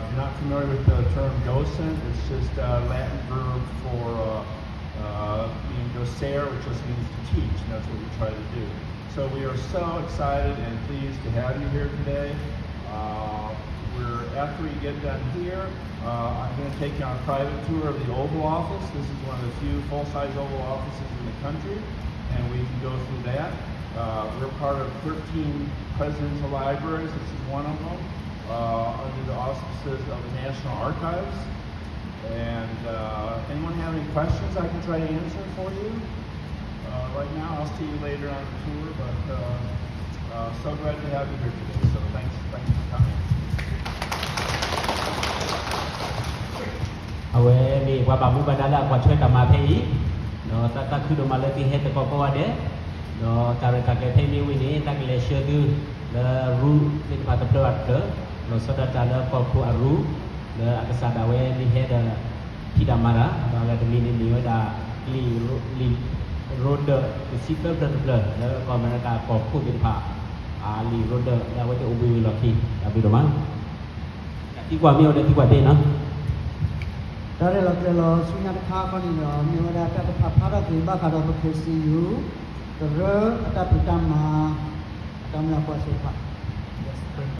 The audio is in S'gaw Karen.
You're not familiar with the term docent, it's just a Latin verb for uh, uh, being docere, which just means to teach, and that's what we try to do. So we are so excited and pleased to have you here today. Uh, we're, after we get done here, uh, I'm going to take you on a private tour of the Oval Office. This is one of the few full-size Oval Offices in the country, and we can go through that. Uh, we're part of thirteen presidential libraries. This is one of them, uh, under the auspices of the National Archives. And uh, anyone have any questions I can try to answer for you? Uh, right now, I'll see you later on the tour, but uh, uh, so glad to have you here today. So thanks, thanks for coming. အဝဲမ့ၢ်ပှၤဘၣ်မူဘၣ်ဒါလၢအကွၢ်ထွဲတၢ်မၤဖဲအံၤ, ဒီးတၢ်သးခုဒိၣ်မးလၢသုဟဲသကိးကိးဂၤဒဲး, ဒီးတၢ်ရဲၣ်တၢ်ကျဲၤဖဲမ့ၢ်ဝံၤန့ၣ် တၢ်ကလဲၤဆှၢသုလၢရူသ့ၣ်တဖၣ်တဖျၢၣ်ဘၣ်တဖျၢၣ်, လီၤဆီဒၣ်တၢ်လၢကီၢ်ခိၣ်အရူ, လၢအကစၢ်ဒၣ်ဝဲမ့ၢ်ဟဲဒီး ဖံးတၢ်မၤတၢ်, ဒီးအဂၤတမံၤန့ၣ်မ့ၢ်ဝဲဒၣ် လံာ်ရိဒၢးတဆံသၢဖျၢၣ်တဖျၢၣ် လၢကီၢ်အမဲရကၤကီၢ်ခိၣ်သ့ၣ်တဖၣ် အလံာ်ရိဒၢးလၢအဝဲသ့ၣ်အိၣ်ဘှံးဝံၤလီၢ်ခံ, တၢ်ဘျုးဒိၣ်မး. သံကွၢ်မ့ၢ်အိၣ်ဒီးသံကွၢ်သ့နီၤ. တၢ်ရဲၣ်လီၤကျဲၤလီၤဆူညါတခါခီန့ၣ်ဒီး မ့ၢ်ဝဲဒၣ်တၢ်တဖၣ်ဖျါထီၣ်က့ၤဘၣ်ဃးဒီးပ K C U ကရၢအတၢ်ဖံးတၢ်မၤ အတၢ်မုၢ်လၢ်ကွၢ်စိတဖၣ်.